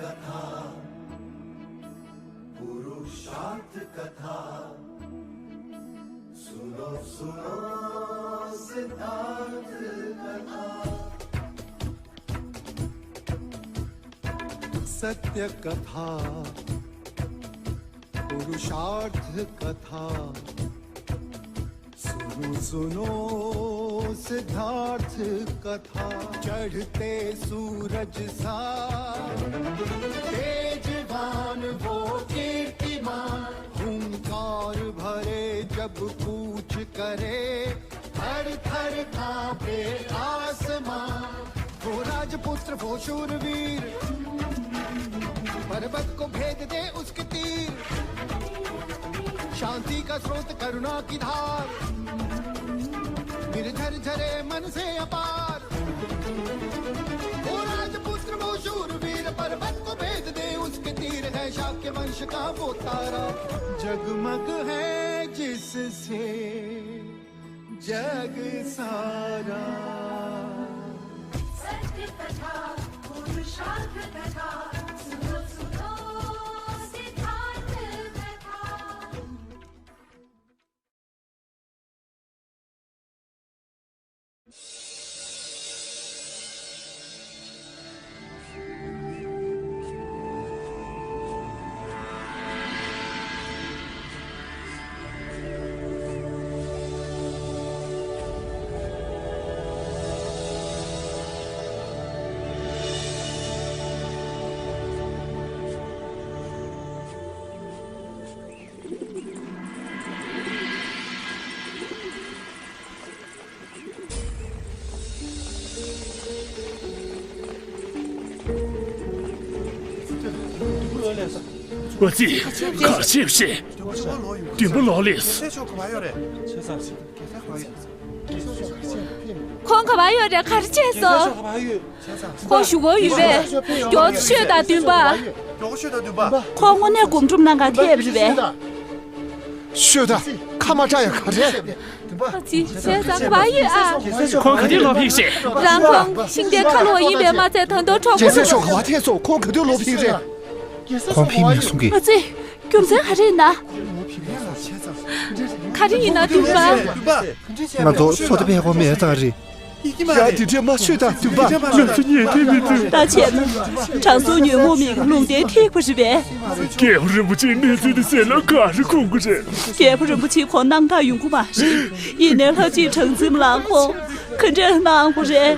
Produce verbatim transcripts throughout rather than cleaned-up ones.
कथा, पुरुषार्थ कथा। सुनो, सुनो सिद्धार्थ कथा। सत्य कथा, पुरुषार्थ कथा। सुनो, सुनो सिद्धार्थ कथा। चढ़ते सूरज सा तेजवान वो कीर्तिमान। हुंकार भरे जब कूच करे, थर थर कांपे आसमां। वो राजपुत्र, वो शूरवीर, पर्वत को भेद दे उसके तीर। शांति का स्रोत, करुणा की धार, निर्झर झरे मन से अपार। वो राजपुत्र, वो शूरवीर, पर्वत को भेद दे उसके तीर। है शाक्य वंश का वो तारा, जगमग है जिससे जग सारा। सत्य कथा, पुरुषार्थ कथा, सुनो, सुनो सिद्धार्थ कथा। ཨ་ཙི། ག་རེ་བྱས་པ་རེད། བདུན་པ་ལོག་ལེས། ཁོང་ག་པར་ཡོད་རེད། ག་རེ་བྱས་སོང་། ཁོང་ཞུ་སྒོ་ཡོད་པས། མགྱོགས་ཤོས་དང་བདུན་པ། ཁོང་དངོས་གནས་སྒོམ་སྒྲུབ་གནང་གར་ཐེབས་རེད་པས། ཤོད་དང་། ཁ་མ་གྲག་ཡ་ག་རེ། ཨ་ཙི། བྱས་ཙང་ག་པར་ཡོད་ཨ། ཁོང་ག་དུས་ལོག་ཕེབས་ཤེས། རང་ཁོང་ཤིང་རྟའི་ཁ་ལོ་བ་ཡིན་པས་མ་ཚད། ད་དུང་གྲོགས་པོ། རྒྱལ་སྲས་མཆོག་ག་པར་ཐེབས་སོང་། ཁོང་ག་དུས་ལོག་ཕེབས་རེད། ཁོང་ཕེབས་མེད་གསུང་གི། ཨ་ཙི། རྒྱུ་མཚན་ག་རེ་ཡིན་ན། ག་རེ་ཡིན་ན་བདུན་པ། ང་ཚོ་སོ་ཏི་ཕེ་ཧོ་མེད་ཙང་རེད། ཡ། འདི་འདྲས་མ་ཤོད་དང་བདུན་པ། ང་ཚོ་ཉན་ཐེ་མི་ཐུབ། ད་བྱས་ན། དྲང་སྲོང་ཉོན་མོངས་མེད་ཀྱི་ལུང་བསྟན་ཐིག་པ་རེད་པས། རྒྱལ་བ་རིན་པོ་ཆེའི་གནས་ཚུལ་འདི་གསན་ན་ག་རེ་ཁུངས་ཀྱི་རེད། རྒྱལ་བ་རིན་པོ་ཆེ་ཁོང་སྣང་དག་ཡོང་གི་མ་རེད། ཡིན་ནའི་ལྷ་གཅིག་གྲངས་འཛིན་ལ་ཁོང་ག་འདྲས་གནང་དགོས་རེད།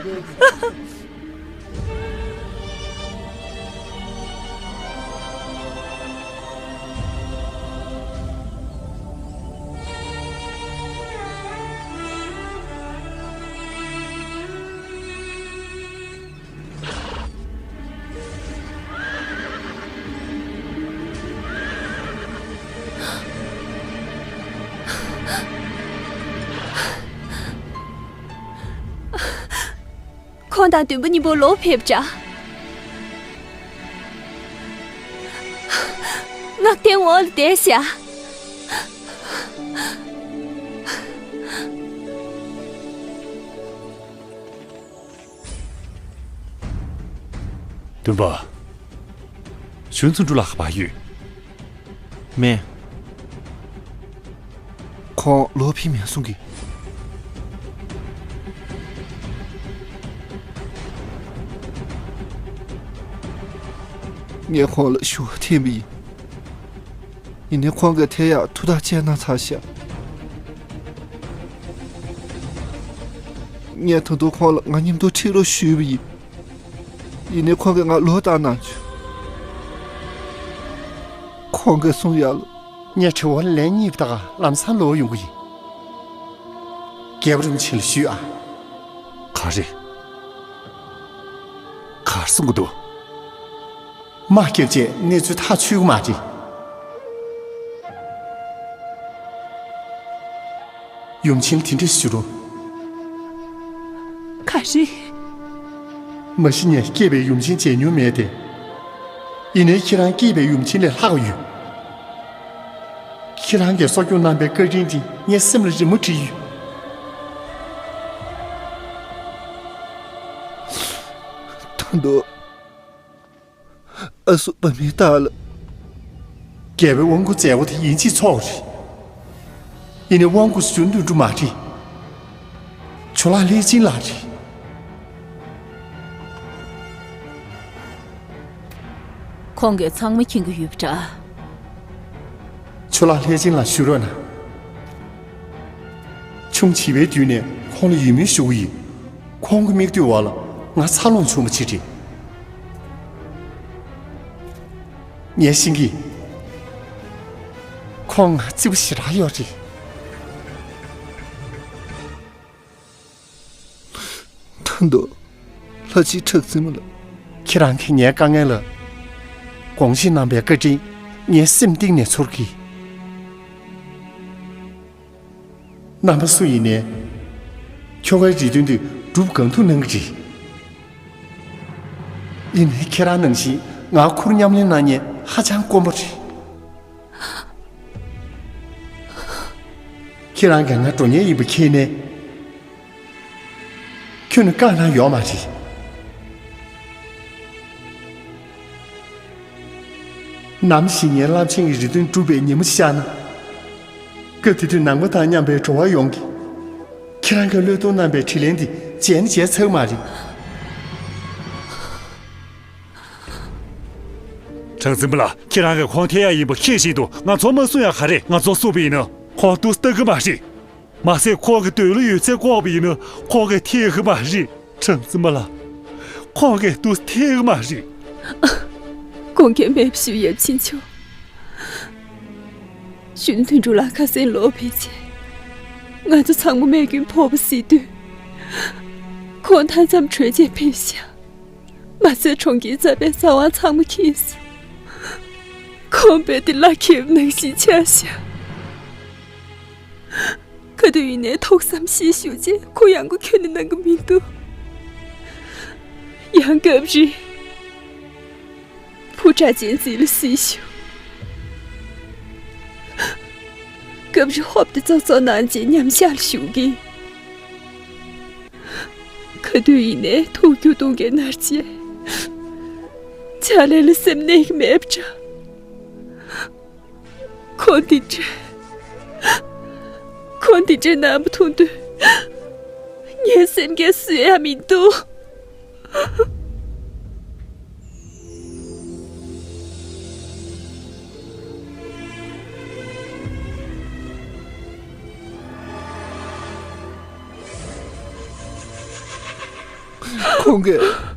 ཁོང་དང་བདུན་པོ་གཉིས་པོ་ལོག་ཕེབས་འདྲ། ངག་ཐེན་འོག་ལ་བསྡད་ཤག། བདུན་པ། གཞུང་ཚོགས་འདྲུ་ལགས་ག་པར་ཡོད། མེད། ཁོང་ལོག་ཕེབས་མེད་གསུང་གི། ངས་ཁོང་ལ་ཞུ་བ་འཐེན་པ་ཡིན། ཡིན་ནའི་ཁོང་གིས་དེ་ཡང་ཐུགས་ཐག་བཅད་གནང་ཚར་ཤག། ངས་ད་དུང་ཁོང་ལ་ང་མཉམ་དུ་ཁྲིད་རོགས་ཞུས་པ་ཡིན། ཡིན་ནའི་ཁོང་གིས་ང་ལོག་བཏང་གནང་བྱུང་། ཁོང་གིས་གསུངས་ཡག་ལ། ངས་དྲི་བ་ལན་གཉིས་པ་དག་ལམ་སང་ལོག་ཡོང་གི་ཡིན། རྒྱལ་བ་རིན་པོ་ཆེ་ལ་ཞུས་ཨ། ག་རེ། ག་རེ་གསུང་གི་འདུག། དམག་རྒྱབ་རྗེས་གནས་ཚུལ་ཐག་ཆོད་ཀྱི་མ་རེད། ཡུམ་ཆེན་ལ་དེ་འདྲས་ཞུ་རོགས། ག་རེ། མ་གཞི་ངས་སྐྱེས་པའི་ཡུམ་ཆེན་མཇལ་མྱོང་མེད་དེ། ཡིན་ནའི་ཁྱེད་རང་སྐྱེས་པའི་ཡུམ་ཆེན་ལས་ལྷག་ཡོད། ཁྱེད་རང་གིས་གསོ་སྐྱོང་གནང་པའི་བཀའ་དྲིན་འདི་ངའི་སེམས་ལ་རི་མོ་བྲིས་ཡོད། ད་དུང་། ཨ་སུ་བ་མེ་ཏཱ་ལ། རྒྱལ་པོའི་དབང་བསྐུར་མཛད་སྒོ་དེ་ཡིན་གཅིག་ཚོགས་རེད། ཡིན་ནའི་དབང་བསྐུར་ཞུ་དོན་འགྲུབ་མ་རེད། ཇོ་ལགས་ལྷས་སྦྱིན་ལགས་རེད། ཁོང་གིས་ཚང་མ་མཁྱེན་གྱི་ཡོད་པ་འདྲ། ཇོ་ལགས་ལྷས་སྦྱིན་ལགས་བཞུགས་རོགས་གནང་། ཆུང་བྱིས་པའི་དུས་ནས་ཁོང་ལ་ཡིད་སྨོན་ཞུ་གི་ཡོད། ཁོང་གི་མིག་ལྟོས་འོག་ལ་ང་འཚར་ལོངས་བྱུང་བ་ཅིག་རེད། ངས་ཤེས་ཀྱི། ཁོང་ང་བརྩི་བ་ཞེ་དྲག་ཡོད་རེད། ད་དུང་ལྷ་རྗེ་གྲགས་འཛིན་མ་ལགས། ཁྱེད་རང་གིས་ངའི་དཀའ་ངལ་ལ་དགོངས་བཞེས་གནང་བའི་བཀའ་དྲིན་ངས་སེམས་གཏིང་ནས་ཚོར་གི། རྣམ་པ་སུ་ཡིན་ནའི་ཁྱོ་གའི་རེ་འདུན་དེ་སྒྲུབ་གང་ཐུབ་གནང་གི་རེད། ཡིན་ནའི་ཁྱེད་རང་ནང་བཞིན་ང་ཁུར་མཉམ་ལེན་གནང་མཁན་ཧ་ཅང་དཀོན་པོ་རེད། ཁྱེད་རང་གིས་ང་འགྲོ་མཁན་ཡིན་པ་མཁྱེན་ནའི། ཁྱོན་ནས་བཀག་གནང་ཡོད་མ་རེད། ནམ་ཞིག་ངའི་རླབས་ཆེན་གྱི་རེ་འདུན་འགྲུབ་པའི་ཉིན་མོ་ཤར་ན། སྐབས་དེ་དུས་ནང་པ་དང་མཉམ་པའི་འགྲོ་བ་ཡོངས་ཀྱིས་ཁྱེད་རང་གི་བློས་གཏོང་གནང་པའི་དྲིན་ལན་དེ་བརྗེད་ན་བརྗེད་ཚར་གི་མ་རེད། གྲགས་འཛིན་པ་ལགས། ཁྱེད་རང་གིས་ཁོང་འཐེན་ཡག་ཡིན་པ་མཁྱེན་བཞིན་དུ་ང་ཚོ་མ་གསུང་ཡག་ག་རེ། ང་ཚོ་གསུངས་པ་ཡིན་ན་ཁོང་དུས་སུ་ལྟ་གི་མ་རེད། མ་ཟད་ཁོང་གི་འདོད་བློ་ཡོད་ཚད་བཀོག་པ་ཡིན་ན་ཁོང་གིས་འཐེན་གི་མ་རེད། གྲགས་འཛིན་པ་ལགས། ཁོང་གིས་དུས་སུ་འཐེན་གི་མ་རེད། དགོངས་འགལ་མེད་པ་ཞུ། ཡབ་ཆེན་མཆོག་གཞོན་ནུ་དོན་གྲུབ་ལགས་ཁ་སང་ལོག་ཕེབས་རྗེས། ང་ཚོ་ཚང་མ་རྨས་སྐྱོན་ཕོག་པ་གཟིགས་དུས། ཁོང་མཐའ་མཚམས་བྲོས་བྱས་ཕེབས་ཤག་མ་ཟད་གྲོང་ཁྱེར་རྩ་བའི་རྩ་དབང་ཚང་མ་ཁེངས་སོང་། ཁོང་རྦད་དེ་བླ་འཁྱེར་བ་ནང་བཞིན་ཆགས་ཤག་ག་དུས་ཡིན་ནའི་ཐུགས་བསམ་བཞེས་ཞུ་རྗེས་ཁོ་ཡང་སྒོ་ཁྱོན་ནས་གནང་གི་མི་འདུག་ཡང་སྐབས་རེ་བུ་གྲགས་ཅན་ཅིག་ལ་གཟིགས་ཞུ། སྐབས་རེ་ཧོབ་ཏེ་ཙོག་ཙོག་གནང་རྗེས་མཉམ་ཞག་ལ་བཞུགས་ཀྱི། ག་དུས་ཡིན་ནའི་ཐུགས་རྒྱུད་སྟོང་གི་མནར་རྗེས། ཕྱག་ལས་ལ་སེམས་གནས་ཀྱི་མེད་པ་འདྲ། ཁོང་འདི་འདྲ། ཁོང་འདི་འདྲའི་རྣམ་པ་མཐོང་དུས། ངའི་སེམས་ཀྱིས་བཟོད་ཡག་མི་འདུག་ཁོང་གིས།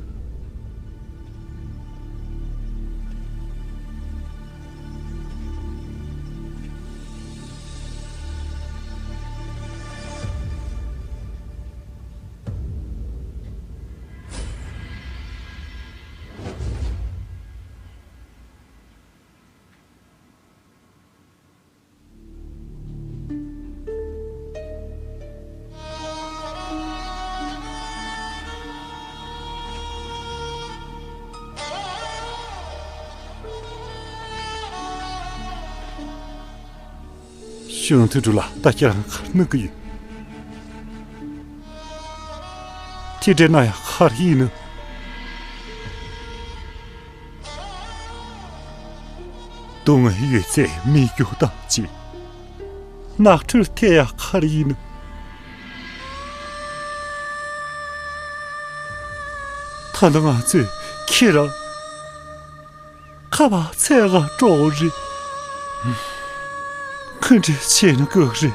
གཞོན་ནུ་དོན་གྲུབ་ལགས། ད་ཁྱེད་རང་ག་རེ་གནང་གི་ཡོད། དེ་འདྲ་གནང་ཡག་ག་རེ་ཡིན་ནམ། སྡུག་བསྔལ་ཡོད་ཚད་མི་རྒྱུ་བཏང་བྱས། ནགས་ཁྲོད་ཐལ་ཡག་ག་རེ་ཡིན་ནམ། ད་ལྟ་ང་ཚོས་ཁྱེད་རང་ཁ་བ་ཚད་ག་འགྲོ་རེད། ག་འདྲ་བྱས་ན་དགའ་རེད།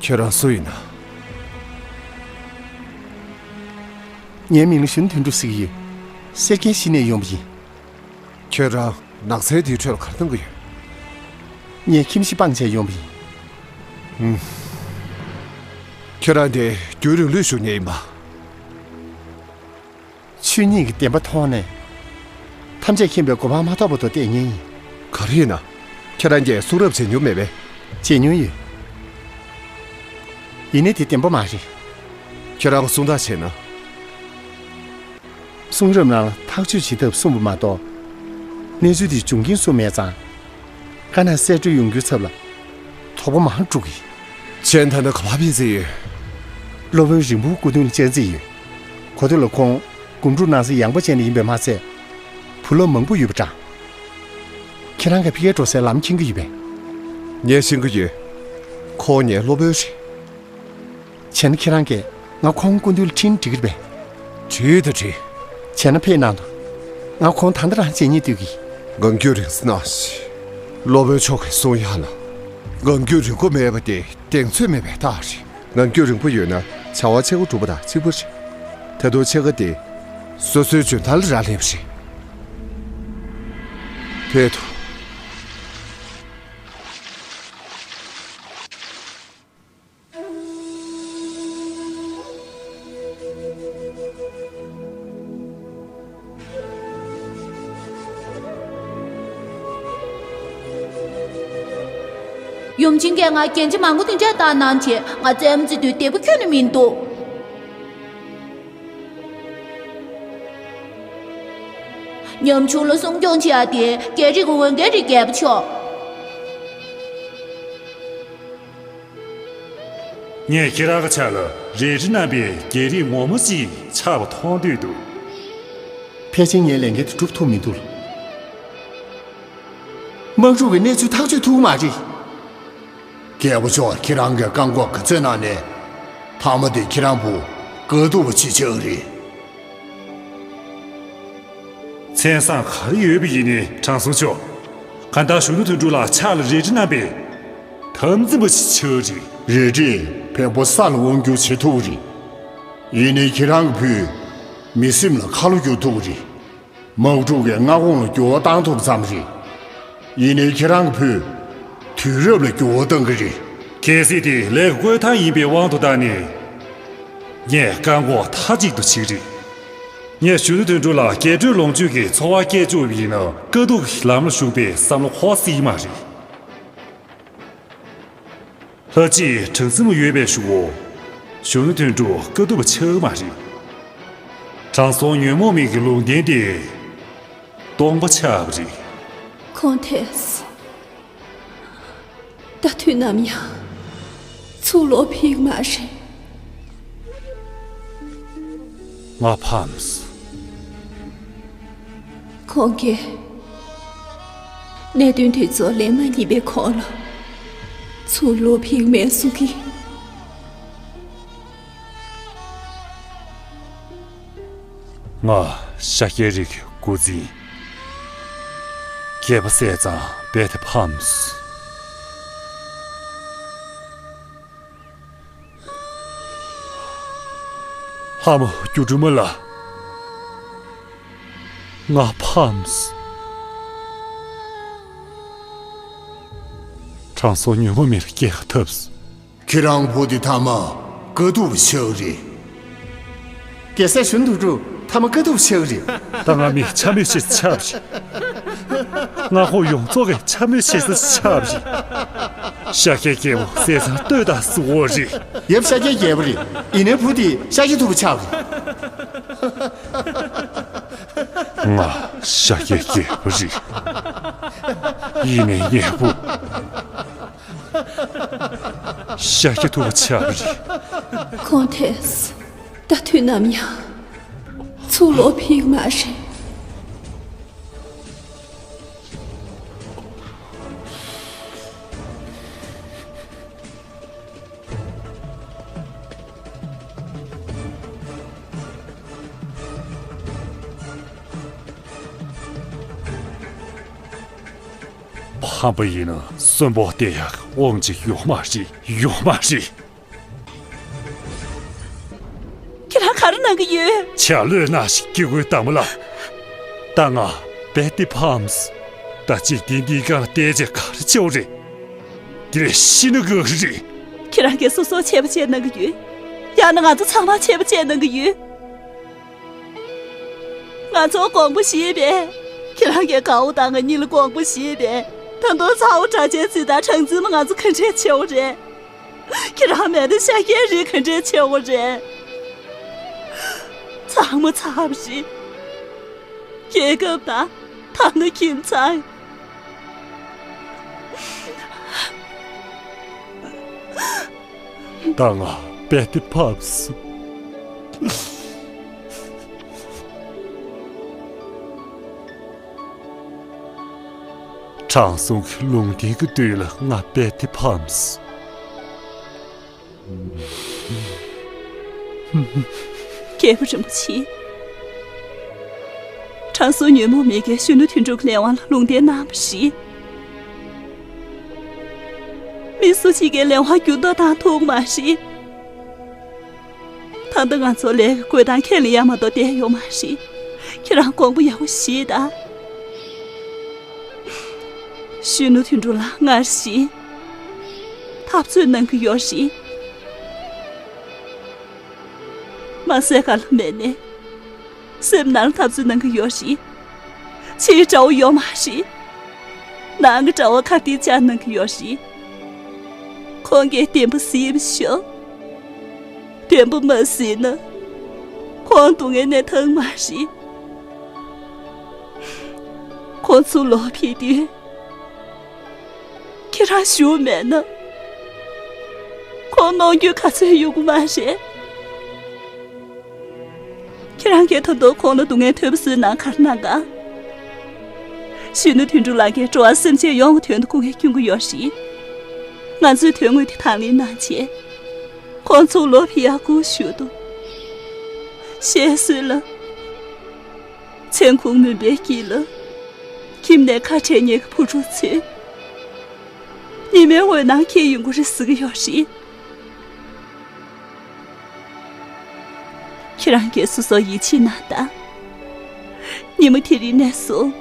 ཁྱོད་རང་སུ་ཡིན་ན། ངའི་མིང་ལ་གཞོན་ནུ་དོན་གྲུབ་ཟེར་གྱི་ཡོད། གསེར་ཁྱེར་བཞི་ནས་ཡོང་བ་ཡིན། ཁྱོད་རང་ནགས་ཚལ་འདིའི་ཁྲོད་ལ་ག་རེ་གཏོང་གི་ཡོད། ངས་ཁྱིམ་གཞིས་སྤངས་བྱས་ཡོང་བ་ཡིན། ཨུམ། ཁྱོད་རང་འདིར་རྒྱུན་རིང་ལོས་བཞུགས་མཁན་ཡིན་པ། ཆོས་ཉིད་ཀྱི་བདེན་པ་མཐོང་ནས། ཐམས་ཅད་མཁྱེན་པའི་གོ་འཕང་མ་ཐོབ་བར་དུ་བསྡད་མཁན་ཡིན། ག་རེ་ཡིན་ན། ཁྱེད་རང་གིས་གསུང་རབ་མཇལ་མྱོང་མེད་པས། མཇལ་མྱོང་ཡོད། ཡིན་ནའི་དེ་བདེན་པ་མ་རེད། ཁྱེད་རང་གསུང་ཐག་བཅད་ན། གསུང་རབ་ནང་ལ་ཐག་གཅོད་བྱེད་ཐབས་གསུངས་པ་མ་གཏོགས། གནས་ཚུལ་དེའི་འབྱུང་རྐྱེན་གསུངས་མེད་ཙང་། དཀའ་གནད་གསལ་སྒྲོས་ཡོང་རྒྱུའི་ཚབ་ལ། དོགས་པ་མང་དྲུག་གི། གཞན་ད་ལྟ་ག་པར་ཕེབས་རྩིས་ཡོད། སློབ་དཔོན་རིང་པོ་སྐུ་མདུན་ལ་བཅར་རྩིས་ཡོད། གོ་ཐོས་ལ་ཁོང་སྒོམ་སྒྲུབ་གནང་ས་ཡངས་པ་ཅན་ཡིན་པས་མ་ཚད། བུ་སློབ་མང་པོ་ཡོད་པ་འདྲ། ཁྱེད་རང་གིས་ཕ་གིར་འགྲོ་སའི་ལམ་མཁྱེན་གྱི་ཡོད་པས། ངས་ཤེས་ཀྱི་ཡོད། ཁོང་ངའི་སློབ་དཔོན་རེད། བྱས་ན་ཁྱེད་རང་གིས་ང་ཁོང་སྐུ་མདུན་ལ་ཁྲིད་ན་འགྲིག་གི་རེད་པས། འགྲིག་དང་འགྲིག། བྱས་ན་ཕེབས་གནང་དང་། ང་ཁོང་ད་ལྟ་རང་མཇལ་སྙིང་འདོད་ཀྱི། ངང་རྒྱུད་རིང་ས་གནང་ཞིག། སློབ་དཔོན་མཆོག་གིས་གསུང་ཡག་ལ། ངང་རྒྱུད་རིང་པོ་མེད་པ་དེ་གདེང་ཚོད་མེད་པའི་རྟགས་རེད། ངང་རྒྱུད་རིང་པོ་ཡོད་ན་བྱ་བ་ཆེ་བོ་སྒྲུབ་པ་དང་གཅིག་པ་རེད། ད་དུང་ཕྱེད་ཀ་དེ་སོ་སོའི་འཇོན་ཐང་ལ་རག་ལས་པ་རེད། ཕེབས་དང་། ཡུམ་ཆེན་གྱིས་ང་རྒྱན་ཆ་མང་པོ་དེ་འདྲ་བཏགས་གནང་བྱས། ང་རྩེད་མོ་རྩེ་དུས་བདེ་པོ་ཁྱོན་ནས་མི་འདུག། ཉམ་ཆུང་ལ་སྲུང་སྐྱོང་བྱེད་ཡག་དེ་རྒྱལ་རིགས་ཀྱི་འོས་འགན་རེད། རྒྱལ་པོ་མཆོག། ངས་ཁྱེད་རང་གི་ཕྱག་ལ་རལ་གྲི་བསྣམས་པའི་རྒྱལ་རིགས་ངོ་མ་ཞིག་ཆགས་པ་མཐོང་འདོད་འདུག། ཕལ་ཆེར་ངས་ལས་འགན་དེ་སྒྲུབ་ཐུབ་མི་འདུག། དམག་འཁྲུག་གི་གནས་ཚུལ་ཐག་གཅོད་ཐུབ་ཀྱི་མ་རེད། རྒྱལ་པོ་མཆོག་ཁྱེད་རང་གིས་བཀག་འགོག་ག་ཚོད་གནང་ནའི། མཐའ་མ་དེ་ཁྱེད་རང་བུ་དཀའ་སྡུག་པ་ཞིག་ཆགས་ཀྱི་རེད། མཚན་བཟང་ག་རེ་ཡོད་པ་ཡིན་ནའི་དྲང་སྲོང་མཆོག། གང་ལྟར་གཞོན་ནུ་དོན་གྲུབ་ལགས་ཕྱག་ལ་རལ་གྲི་བསྣམས་པའི་དམ་འཛིན་པ་ཞིག་ཆགས་ཀྱི་རེད། རལ་གྲིས་བེམ་པོ་ས་ལ་དབང་བསྒྱུར་བྱེད་ཐུབ་ཀྱི་རེད། ཡིན་ནའི་ཁྱེད་རང་གི་བུས་མི་སེམས་ལ་ཁ་ལོ་བསྒྱུར་ཐུབ་ཀྱི་རེད། དམག་འཁྲུག་གི་མངའ་ཁོངས་ལ་འགྱུར་བ་བཏང་ཐུབ་ཙམ་རེད། ཡིན་ནའི་ཁྱེད་རང་གི་བུས་དུས་རབས་ལ་འགྱུར་བ་གཏང་གི་རེད། གལ་སྲིད་དེ་ལས་ཀྱི་བསྐོས་ཐང་ཡིན་པའི་དབང་དུ་བཏང་ནས། ངས་བཀག་འགོག་མཐའ་གཅིག་ཏུ་བྱེད་ཀྱི་རེད། ངས་གཞོན་ནུ་དོན་གྲུབ་ལ་རྒྱས་སྤྲོས་ལོངས་སྤྱོད་ཀྱི་འཚོ་བ་སྐྱེལ་བཅུག་པ་ཡིན་ན། དཀའ་སྡུག་གི་ལམ་ལ་ཞུགས་པའི་བསམ་བློ་འཁོར་སྲིད་ཀྱི་མ་རེད། ལྷ་གཅིག་གྲངས་འཛིན་པ་ཡོད་པའི་གཞུག་གུ། གཞོན་ནུ་དོན་གྲུབ་དཀའ་སྡུག་པ་ཆགས་ཀྱི་མ་རེད། དྲང་སྲོང་ཉོན་མོངས་མེད་ཀྱི་ལུང་བསྟན་དེ་སྟོང་པ་ཆགས་པ་རེད། ཁོང་ཐེས། ད་དུས་ནམ་ཡང་ཚུར་ལོག་ཕེབས་ཀྱི་མ་རེད། ང་ཕམ་སོང་། ཁོང་གིས་གནད་དོན་དེ་ཚོ་ལན་མ་རྙེད་པའི་གོང་ལ་ཚུར་ལོག་ཕེབས་མེད་གསུང་གི། ང་ཤཱཀྱའི་རིགས་ཀྱི་འགོ་འཛིན་རྒྱལ་པོ་ཟས་གཙང་རྦད་དེ་ཕམ་སོང་། ལྷ་མོ་སྒྱུ་འཕྲུལ་མ་ལགས། ང་ཕམ་སོང་། དྲང་སྲོང་ཉོན་མོངས་མེད་ལ་སྐྱེལ་ག་ཐུབ་སོང་། ཁྱེད་རང་བུ་དེ་ཐ་མ་དཀའ་སྡུག་པ་ཆགས་རེད། རྒྱལ་སྲས་གཞོན་དུ་འགྲོ་ཐ་མ་དཀའ་སྡུག་པ་ཆགས་རེད། ད་ང་མི་འཕྱ་སྨོད་བྱེད་ས་ཆགས་རེད། མངའ་ཁོངས་ཡོངས་རྫོགས་ཀྱི་འཕྱ་སྨོད་བྱེད་ས་ཆགས་རེད། ཤཱཀྱའི་རྒྱལ་པོ་ཟས་གཙང་ལྟོས་དང་གཟུ་བོ་རེད། ཡབ་ཤཱཀྱའི་རྒྱལ་པོ་རེད། ཡིན་ནའི་བུ་དེ་ཤཱཀྱ་ཐུབ་པ་ཆགས་རེད། ང་ཤཱཀྱའི་རྒྱལ་པོ་རེད། ཡིན་ནའི་ངའི་བུ་ཤཱཀྱ་ཐུབ་པ་ཆགས་རེད། ཁོང་ཐེས། ད་དུས་ནམ་ཡང་ཚུར་ལོག་ཕེབས་མ་རེད། ཧམ་པ་ཡིན་ན་གསོན་པོ་བསྡད་ཡག་དབང་ཅིག་ཡོད་མ་རེད། ཡོད་མ་རེད། ཁྱེད་རང་ག་རེ་གནང་གི་ཡོད། ཆ་ལུས་ན་ཞིག་སྐྱེ་དགུའི་གཏམ་ལ། ད་ང་བེ་ཏི་ཕམ་སི། ད་ཅིག་དེ་འདིའི་སྒང་ལ་བལྟས་རྗེས་ག་རེ་བྱེད་རེད། དེ་ལས་ཤི་ན་ག་རེ་རེད། ཁྱེད་རང་གིས་སོ་སོ་ཆད་པ་བཅད་གནང་གི་ཡོད། ཡང་ན་ང་ཚོ་ཚང་མ་ཆད་པ་བཅད་གནང་གི་ཡོད། ང་ཚོ་དགོངས་པ་བཞེས་པས། ཁྱེད་རང་གིས་དགའ་བོ་དང་ང་གཉིས་ལ་དགོངས་པ་བཞེས་པས། ད་དུང་ཚ་བོ་གྲྭ་ཆེན་ཚོས་ད་གྲངས་འཛིན་ལ་ང་ཚོ་ག་འདྲས་བྱེད་དགོས་རེད། ཁྱེད་རང་མེད་ན་ཤ་རྒྱགས་རེད། ག་འདྲས་བྱེད་དགོས་རེད། ཚང་མ་ཚར་བ་རེད། རྒྱལ་ཁབ་དང་ཐ་ན་ཁྱིམ་ཚང་། ད་ང་བེ་ཏི་ཕམ་སི། དྲང་སྲོང་གི་ལུང་བསྟན་གྱི་དུས་ལ་ང་བེ་ཏི་ཕམ་སི། རྒྱལ་པོ་རིན་པོ་ཆེ། དྲང་སྲོང་ཉོན་མོངས་མི་དགེ་གཞོན་ནུ་དོན་གྲུབ་ལས་དབང་ལ་ལུང་བསྟན་གནང་བ་རེད། མི་སུ་གཅིག་གིས་ལས་དབང་འགྱུར་ལྡོག་བཏང་ཐུབ་མ་རེད། ད་ལྟ་ང་ཚོ་ལས་ཀྱི་བཀོད་སྟངས་ཁས་ལེན་ཡ་མ་གཏོགས་བསྡད་ཡོད་མ་རེད། ཁྱེད་རང་དགོངས་པ་ཡག་པོ་བཞེས་དང་། གཞོན་ནུ་དོན་གྲུབ་ལགས་སྔར་བཞིན་འཐབ་རྩོད་གནང་གི་ཡོད་རེད། མ་ཟད་ག་ལ་མེད་ནས། སེམས་ནང་འཐབ་རྩོད་གནང་གི་ཡོད་རེད། ཕྱིའི་དགྲ་བོ་ཡོད་མ་རེད། ནང་གི་དགྲ་བོ་ཁ་གཏད་བཅག་གནང་གི་ཡོད་རེད། ཁོང་གིས་བདེན་པ་གཟིགས་པ་ཤོག་བདེན་པ་མ་གཟིགས་ན། ཁོང་སྡུག་བསྔལ་ནས་ཐར་མ་རེད། ཁོང་ཚུར་ལོག་ཕེབས་དུས། ཁྱེད་རང་བཞུགས་མེད་ན། ཁོང་གནོང་འགྱོད་ག་ཚོད་ཡོང་གི་མ་རེད། ཁྱེད་རང་གིས་ད་དུང་ཁོང་ལ་སྡུག་བསྔལ་ཐེབས་པ་བཟོས་ན་ག་རེ་གནང་ག། གཞོན་ནུ་དོན་གྲུབ་ལགས་ཀྱིས་འགྲོ་བ་སེམས་ཅན་ཡོངས་ཀྱི་དོན་དུ་སྐུ་ངལ་བསྐྱོན་གྱི་ཡོད་རེད། ང་ཚོས་དོན་དངོས་དེ་དང་ལེན་གནང་བྱས། ཁོང་ཚུར་ལོག་ཕེབས་ཡག་སྒུག་བཞུགས་འདུག་ཤེས་སོང་ལ། མཚན་གུང་མུན་པའི་དཀྱིལ་ལ། ཁྱིམ་ནས་ཁ་བྲལ་མཁན་གྱི་བུ་ཕྲུག་ཚོས། ཉི་མའི་འོད་སྣང་འཁྱེར་ཡོང་གི་རེད་ཟེར་གྱི་ཡོད་རེད། ཁྱེད་རང་གིས་སོ་སོར་ཡིད་ཆེས་གནང་དང་། ཉི་མ་དེ་རིང་ནས་བཟུང་།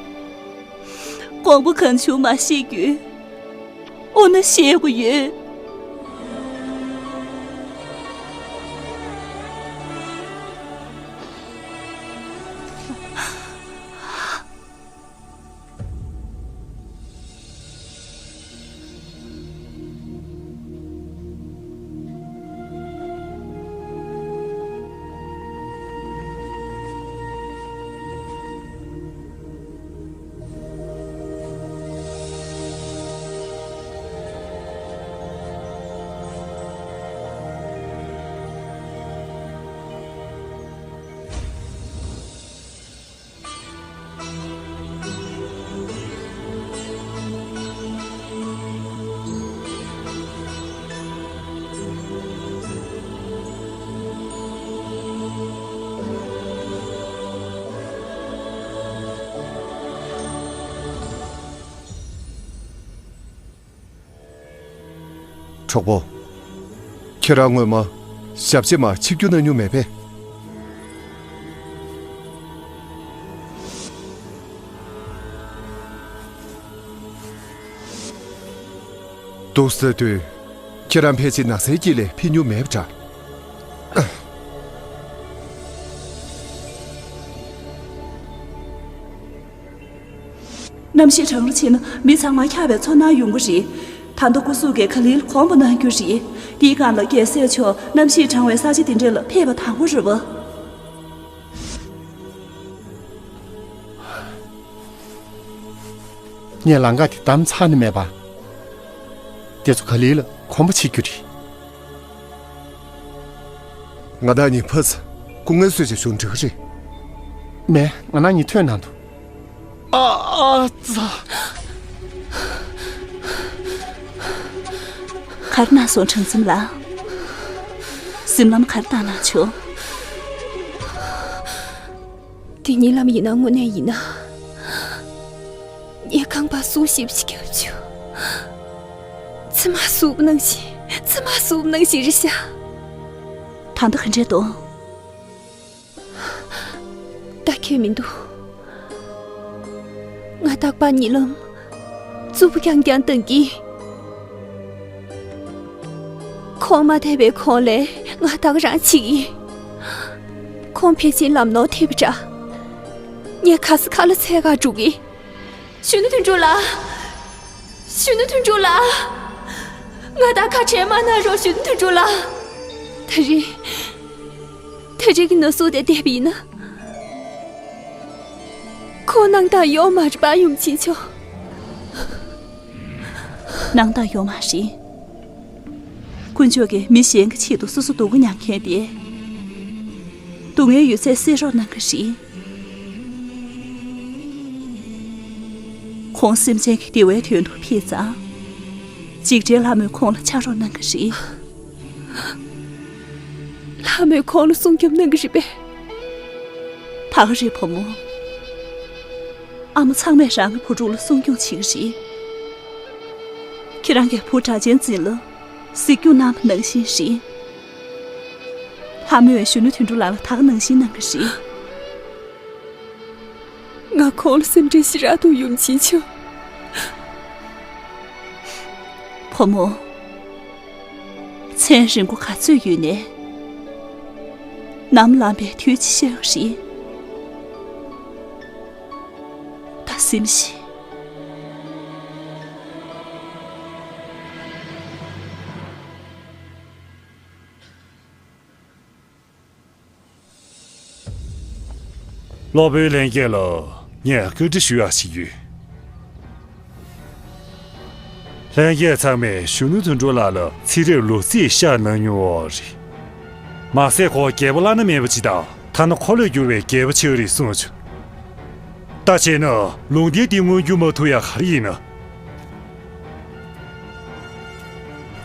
དགོངས་པ་གང་བྱུང་མ་བཞེས་རྒྱུ། འོ་ན་བཞེས་དགོས་ཡོད། གྲོགས་པོ། ཁྱེད་རང་སྔོན་མ་ཞབས་ཕྱི་མར་ཆིབས་བསྒྱུར་གནང་མྱོང་མེད་པས། འདུག་ཟེར་དུས། ཁྱེད་རང་ཕལ་ཆེར་ན་ཚའི་དཀྱིལ་ལས་ཕེབས་མྱོང་མེད་པ་འདྲ། གནམ་གཤིས་གྲང་རུ་ཕྱིན་ན་མི་ཚང་མ་འཁྱག་པའི་ཚོར་སྣང་ཡོང་གི་རེད། ད་ལྟ་སྐུ་གཟུགས་ཀྱིས་ག་ལེར་གོམ་པ་གནང་རྒྱུ་རེད། འདིའི་སྒང་ལ་རྒྱལ་སྲས་མཆོག་གནམ་གཤིས་གྲང་བའི་ས་ཆ་དེ་འདྲ་ལ་ཕེབས་པ་དང་པོ་རེད་པ། ངས་ལམ་ཁ་དེ་བདམས་ཚར་ནི་མེད་པ། དེ་ཚོ་ག་ལེར་ལ་གོམ་པ་བྱེད་རྒྱུ་རེད། ང་དང་གཉིས་ཕར་ཚུར་སྐུ་ངལ་གསོས་བྱས་བཞུགས་འགྲིག་གི་རེད། མེད། ང་རང་གཉིས་ཐོན་གནང་འདུག་ཨ་ཨ་ཙ། ག་རེ་གནང་སོང་། དྲང་སེམས་ལགས། གཟིམ་ལམ་ག་རེ་བཏང་གནང་བྱུང་། འདི་གཉིད་ལམ་ཡིན་ན་དངོས་གནས་ཡིན་ན། ངས་ཁང་པར་སྲུང་ཞིབ་ཅིག་བརྒྱབ་བྱུང་། ཚེར་མ་བསུབས་ནང་བཞིན། ཚེར་མ་བསུབས་ནང་བཞིན་རེད་ཤག་ད་ལྟ་ག་འདྲས་འདུག་ད་ཁྱོད་མི་འདུག་ང་རྟག་པར་གཉིད་ལམ་རྩུབ་པོ་རྐྱང་རྐྱང་བཏང་གི། ཁོང་མ་བསྡད་པའི་གོང་ལ་ང་ད་ག་རང་བྱེད་ཀྱི། ཁོང་ཕལ་ཆེར་ལམ་ནོར་ཐེབས་པ་འདྲ། ངས་ག་ས་ག་ལ་འཚོལ་ག་འགྲོ་གི། གཞོན་ནུ་དོན་གྲུབ་ལགས། གཞོན་ནུ་དོན་གྲུབ་ལགས། ང་དང་ཁ་བྲལ་མ་གནང་རོགས། གཞོན་ནུ་དོན་གྲུབ་ལགས། ད་རེས། ད་རེས་ཀྱི་ན་ཟུག་དེ་བསྡད་པ་ཡིན་ན། ཁོང་སྣང་དག་ཡོད་མ་རེད་པ། ཡུམ་ཆེན་མཆོག་སྣང་དག་ཡོད་མ་རེད། དཀོན་མཆོག་གིས་མི་གཞན་གྱི་ཆེད་དུ་སོ་སོ་སྡུག་གུ་མྱང་མཁན་དེ། སྡུག་བསྔལ་ཡོད་ཚད་སེལ་རོགས་གནང་གི་རེད། ཁོང་སེམས་ཅན་གྱི་བདེ་བའི་དོན་དུ་ཕེབས་ཙང་། འཇིགས་བྲལ་ལྷ་མོས་ཁོང་ལ་ཕྱག་རོགས་གནང་གི་རེད། ལྷ་མོས་ཁོང་ལ་སྲུང་སྐྱོབ་གནང་གི་རེད་པས། ད་ག་རེད་བུ་མོ། ཨ་མ་ཚང་མས་རང་གི་བུ་ཕྲུག་ལ་སྲུང་སྐྱོང་བྱེད་ཀྱི་རེད། ཁྱེད་རང་གི་བུ་གྲགས་ཅན་འཛིན་ལ་གཟིགས་སྐྱོང་གནང་བ་ནང་བཞིན་རེད། ལྷ་མོས་གཞོན་ནུ་དོན་གྲུབ་ལགས་ལ་ད་ག་ནང་བཞིན་གནང་གི་རེད། ང་ཁོང་ལ་སེམས་ཁྲལ་ཞེ་དྲག་འདུག་ཡུམ་ཆེན་མཆོག་བུ་མོ། མཚན་རིང་པོ་ག་ཚོད་ཡོད་ནས། ནམ་ལངས་པའི་དུས་ཅི་ཤེས་རེད། ད་སེམས་ཤིག་སློབ་དཔོན་ལྷན་རྒྱས་ལ་ངས་བཀའ་འདྲི་ཞུ་ཡག་ཞིག་ཡོད། ལྷན་རྒྱས་ཚང་མས་གཞོན་ནུ་དོན་གྲུབ་ལགས་ལ་ཚེ་རབས་ལོ་ཚིགས་བཤད་གནང་མྱོང་བ་རེད། མ་ཟད་ཁོང་རྒྱལ་པོ་བླ་ན་མེད་པ་ཅིག་དང་། ཐ་ན་འཁོར་ལོས་སྒྱུར་བའི་རྒྱལ་པོ་ཆགས་རེད་གསུངས་བྱུང་། ད་བྱས་ན་ལུང་བསྟན་འདི་མངོན་འགྱུར་མ་ཐུབ་ཡག་ག་རེ་ཡིན་ན།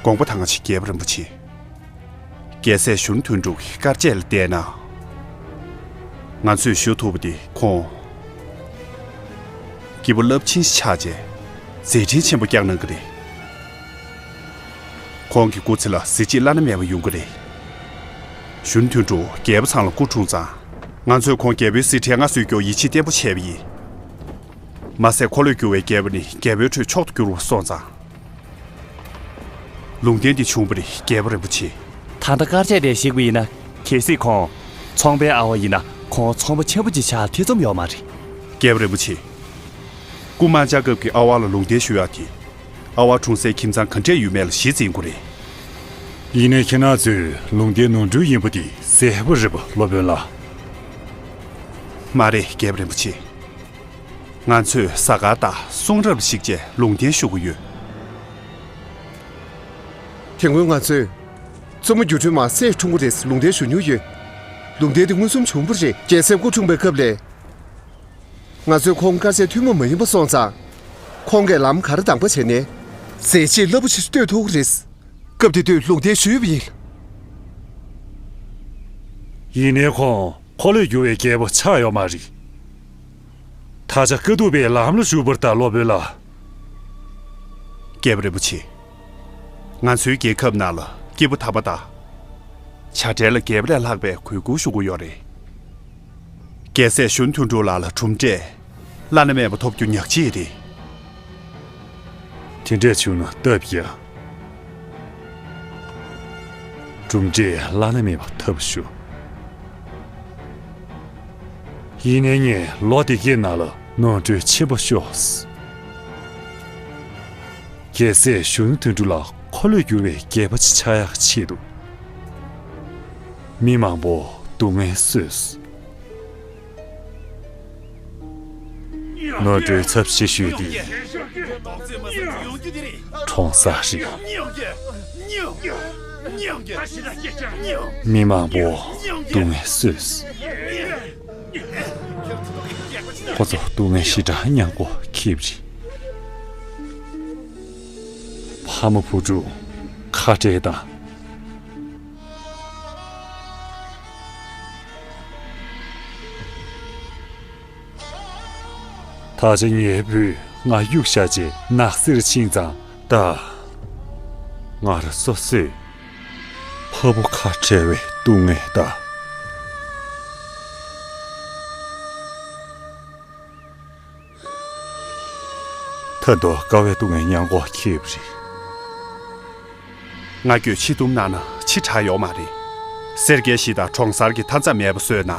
དགོངས་པ་དང་ཆེ་རྒྱལ་པོ་རིན་པོ་ཆེ། རྒྱལ་སྲས་གཞོན་ནུ་དོན་གྲུབ་ཀྱི་དཀའ་སྤྱད་ལ་བལྟས་ན། ང་ཚོས་ཞུ་ཐུབ་པ་དེ་ཁོང་སྐྱེས་བུ་རླབས་ཆེན་ཞིག་ཆགས་རྗེས་མཛད་འཕྲིན་ཆེན་པོ་བསྐྱངས་གནང་གི་རེད། ཁོང་གི་སྐུ་ཚེ་ལ་གཟི་བརྗིད་བླ་ན་མེད་པ་ཡོང་གི་རེད། གཞོན་ནུ་དོན་གྲུབ་རྒྱལ་པོ་ཚང་ལ་སྐུ་འཁྲུངས་ཙང་། ང་ཚོས་ཁོང་རྒྱལ་པོའི་གཟི་ཁྲིར་མངའ་གསོལ་རྒྱུར་ཡིད་ཆེས་བརྟན་པོ་བྱས་པ་ཡིན། མ་ཟད་འཁོར་ལོས་སྒྱུར་བའི་རྒྱལ་པོ་ནི་རྒྱལ་པོའི་ཁྲོད་མཆོག་ཏུ་གྱུར་བ་སོང་ཙང་། ལུང་བསྟན་འདི་བྱུང་བ་རེད་རྒྱལ་པོ་རིན་པོ་ཆེ། ད་ལྟ་དཀར་ཆས་དེ་གཞིགས་པ་ཡིན་ན། གལ་སྲིད་ཁོང་ཚོང་པའི་ཨ་བ་ཡིན་ན། ཁོང་ཚོང་པ་ཆེན་པོ་ཅིག་ཆགས་ཐེ་ཚོམ་ཡོད་མ་རེད། རྒྱལ་པོ་རིན་པོ་ཆེ། སྐུ་དམག་བཅའ་སྐབས་ཀྱི་ཨ་བ་ལ་ལུང་བསྟན་ཞུ་ཡག་དེ། ཨ་བ་གྲོང་གསེབ་ཁྱིམ་ཚང་ག་འདྲས་ཡོད་མེད་ལ་གཞི་འཛིན་དགོས་རེད། ཡིན་ནའི་ཁྱེད་རང་ཚོས་ལུང་བསྟན་ནོར་འཁྲུལ་ཡིན་པ་དེ་གསལ་པོ་རེད་པ་སློབ་དཔོན་ལགས། མ་རེད་རྒྱལ་པོ་རིན་པོ་ཆེ། ང་ཚོས་གཟའ་སྐར་དང་གསུང་རབ་ལ་གཞིགས་བྱས་ལུང་བསྟན་ཞུ་གི་ཡོད། དེ་སྔོན་ང་ཚོས་གཙོ་མོ་སྒྱུ་འཕྲུལ་མ་སྲས་འཁྲུངས་ཀྱི་རེད་ལུང་བསྟན་ཞུ་མྱོང་ཡོད། ལུང་བསྟན་དེ་མངོན་སུམ་བྱུང་བ་རེད། རྒྱལ་སྲས་སྐུ་འཁྲུངས་པའི་སྐབས་ལ། ང་ཚོས་ཁོང་དཀར་ཆས་ཐུན་མོང་མ་ཡིན་པ་སོང་ཙང་། ཁོང་གིས་ལམ་ག་རེ་དང་པོ་བྱས་ནས། མཛད་རྗེས་རླབས་པོ་ཆེ་ཞིག་གཏོད་ཐུབ་ཀྱི་རེད། སྐབས་དེ་དུས་ལུང་བསྟན་ཞུས་པ་ཡིན། ཡིན་ནའི་ཁོང་འཁོར་ལོས་སྒྱུར་བའི་རྒྱལ་པོ་ཆགས་ཡོད་མ་རེད། ད་ཆ་དཀའ་སྡུག་པའི་ལམ་ལ་ཞུགས་པར་གདའ་སློབ་དཔོན་ལགས། རྒྱལ་པོ་རིན་པོ་ཆེ། ང་ཚོའི་རྒྱལ་ཁབ་ནང་ལ་སྐྱེས་བུ་དམ་པ་དང་། བྱ་བྲལ་ལ་རྒྱལ་པོ་ལས་ལྷག་པའི་གུས་བཀུར་ཞུ་དགོས་ཡོད་རེད། རྒྱལ་སྲས་གཞོན་དོན་གྲུབ་ལགས་ལ་གྲུབ་འབྲས་བླ་ན་མེད་པ་ཐོབ་རྒྱུ་ཉག་གཅིག་རེད། དེ་འདྲས་བྱུང་ན་སྟབས་ཡག་གྲུབ་འབྲས་བླ་ན་མེད་པ་ཐོབ་ཤོག་ཡིན་ནའི་ངས་ལོ་འདི་གའི་ནང་ལ་ནོར་འཁྲུལ་ཆེན་པོ་ཤོར། རྒྱལ་སྲས་གཞོན་ནུ་དོན་གྲུབ་ལགས་འཁོར་ལོས་སྒྱུར་བའི་རྒྱལ་པོ་ཅིག་ཆགས་ཡག་ཆེད་དུ། མི་མང་པོ་སྡུག་བསྔལ་བཟོས། ནོར་འཁྲུལ་ཚབས་ཆེ་ཤོས་འདི་གྲོང་གསར་རེད། མི་མང་པོ་སྡུག་བསྔལ་བཟོས། ཁོ་ཚོ་སྡུག་བསྔལ་ཞེ་དྲག་མྱངས་པོ་ཁེབས་རེད། ཕ་མ་བུ་ཕྲུག་ཁ་བྲལ་དང་། ད་ཆ་ངའི་བུས་ང་གཡུག་བཞག་རྗེས་ནགས་གསེབ་ཕྱིན་ཙང་། ད། ང་རང་སོ་སོས་ཕ་བུ་ཁ་བྲལ་བའི་སྡུག་བསྔལ་དང་། ད་དུང་དཀའ་བའི་སྡུག་བསྔལ་མྱང་དགོས་ཁེལ་བ་རེད། ང་རྒྱུད་ཕྱི་འདུམ་གནང་ན་ཕྱི་དྲགས་ཡོད་མ་རེད། སེར་སྐྱའི་གཞིས་དང་གྲོང་གསར་གྱི་མཐའ་མཚམས་མེད་པ་བཟོས་ན།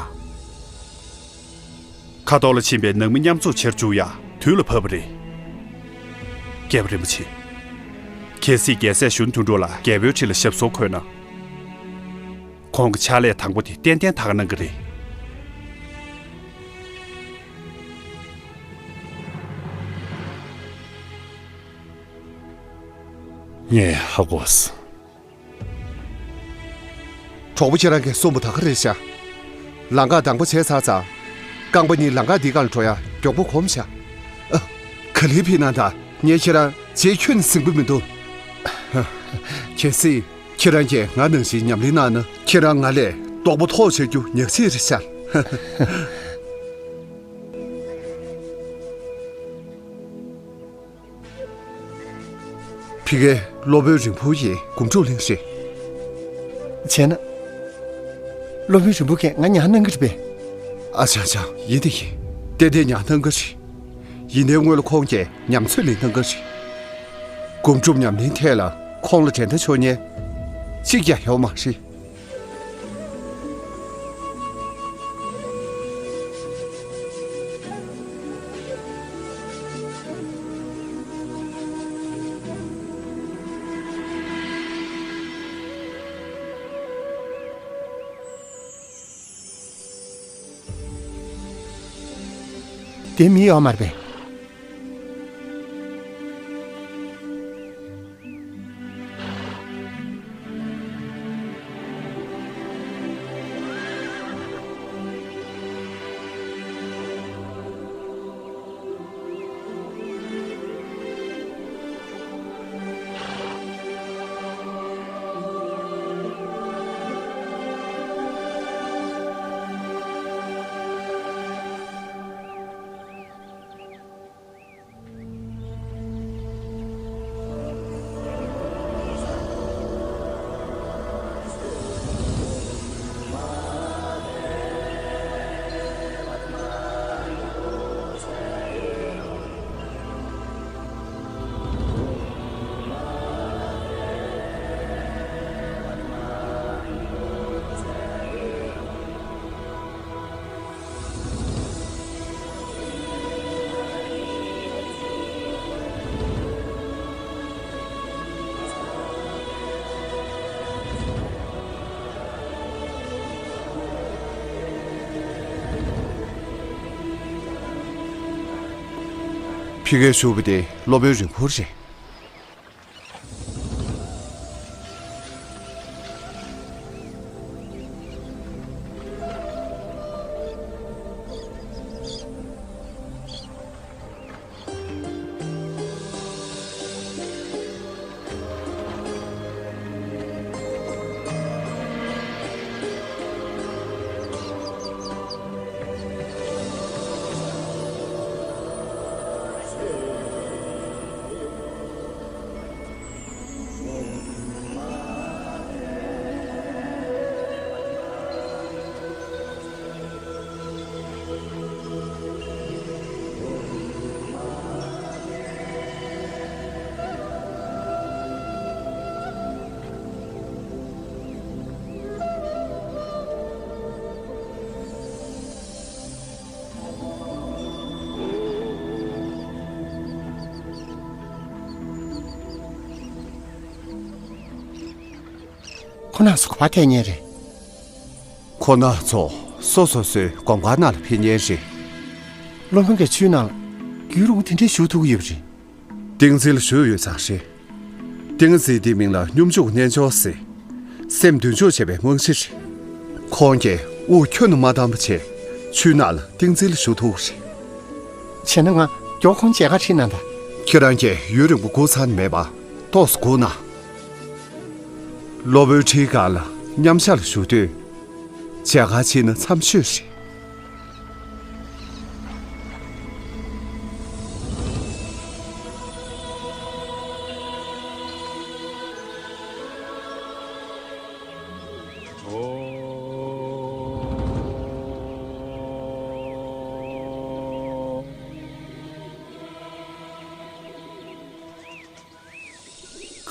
ཁ་ཐོག་ལ་ཕྱིན་པའི་ནང་མི་མཉམ་འཛོམས་བྱེད་རྒྱུ་ཡང་དུས་ལ་བབ་པ་རེད། རྒྱལ་བ་རིན་པོ་ཆེ། གལ་སྲིད་རྒྱལ་སྲས་གཞོན་དོན་གྲུབ་ལ་རྒྱལ་པོའི་ཁྲི་ལ་ཞབས་སོར་འཁོད་ན། ཁོང་གི་ཕྱག་ལས་དང་པོ་དེ་ཏན་ཏན་ད་ག་གནང་གི་རེད། ངས་ཧ་གོ་སོང་། གྲོགས་པོ་ཁྱེད་རང་གིས་གསུངས་པ་ད་ག་རེད་ཤག་ལམ་ཁ་དང་པོ་བྱས་ཚར་ཙང་། རྐང་པ་གཉིས་ལམ་ཁ་འདིའི་སྒང་ལ་འགྲོ་ཡ་མགྱོགས་པོ་གོམས་ཤག་ཨ། ག་ལེར་ཕེབས་གནང་དང་། ངས་ཁྱེད་རང་རྗེས་ཁྱོན་ཟིན་གྱི་མི་འདུག་གལ་སྲིད་ཁྱེད་རང་གིས་ང་ནང་བཞིན་ཉམས་ལེན་གནང་ན། ཁྱེད་རང་ང་ལས་རྡོག་པོ་མཐོ་བྱ་རྒྱུ་ཉག་གཅིག་རེད་ཤག་ཕ་གིའི་སློབ་དཔོན་རིང་ཕུ་ཡི་སྒོམ་སྒྲུབ་གླིང་རེད། བྱས་ན། སློབ་དཔོན་རིང་ཕུ་གིས་ང་ཉར་གནང་གི་རེད་པས། ཨ་ཅག་ཅག་ཡིན་དེ་ཡིན། ཏན་ཏན་ཉར་གནང་གི་རེད། ཡིན་ནའི་སྔོན་ལ་ཁོང་གིས་ཉམས་ཚོད་ལེན་གནང་གི་རེད། སྒོམ་སྒྲུབ་ཉམས་ལེན་ཐད་ལ་ཁོང་ལ་འགྲན་ཟླ་ཆོག་མཁན་གཅིག་ཀྱང་ཡོད་མ་རེད། དེ་མི་ཡོད་མ་རེད་པས། ཕ་གིར་བཞུགས་པ་དེ་སློབ་དཔོན་རིང་ཕུ་རེད། ཁོ་རྣམ་ཚོ་ག་པར་ཐད་མཁན་རེད། ཁོ་རྣམ་ཚོ་སོ་སོ་སོའི་སྒོམ་ཁང་ནང་ལ་ཕེབས་མཁན་རེད། སློབ་དཔོན་གྱིས་ཆུའི་ནང་ལ་རྒྱུན་རིང་པོ་དེ་འདྲས་བཞུགས་ཐུབ་ཀྱི་ཡོད་པ་རེད། ཏིང་འཛིན་ལ་བཞུགས་ཡོད་ཙང་རེད། ཏིང་འཛིན་དེའི་མིང་ལ་སྙོམས་འཇུག་རྣལ་འབྱོར་ཟེར། སེམས་མདུན་ཕྱོགས་བྱེད་པའི་རྨང་གཞི་རེད། ཁོང་གིས་དབུགས་ཁྱོན་ནས་མ་བཏང་བ་བྱས། ཆུའི་ནང་ལ་ཏིང་འཛིན་ལ་བཞུགས་ཐུབ་པ་རེད། བྱས་ན་ང་མགྱོགས་ཁོང་མཇལ་ཁ་ཁྲིད་གནང་དང་། ཁྱེད་རང་གིས་ཡུན་རིང་པོ་སྒུག་ཚར་ནི་མེད་པ། ཏོག་ཙམ་སྒུག་གནང་། སློབ་དཔོན་ཁྲིའི་སྒང་ལ་མཉམ་ཞག་ལ་བཞུགས་དུས། མཇལ་ཁ་ཕྱིན་ན་འཚམས་ཤོས་རེད།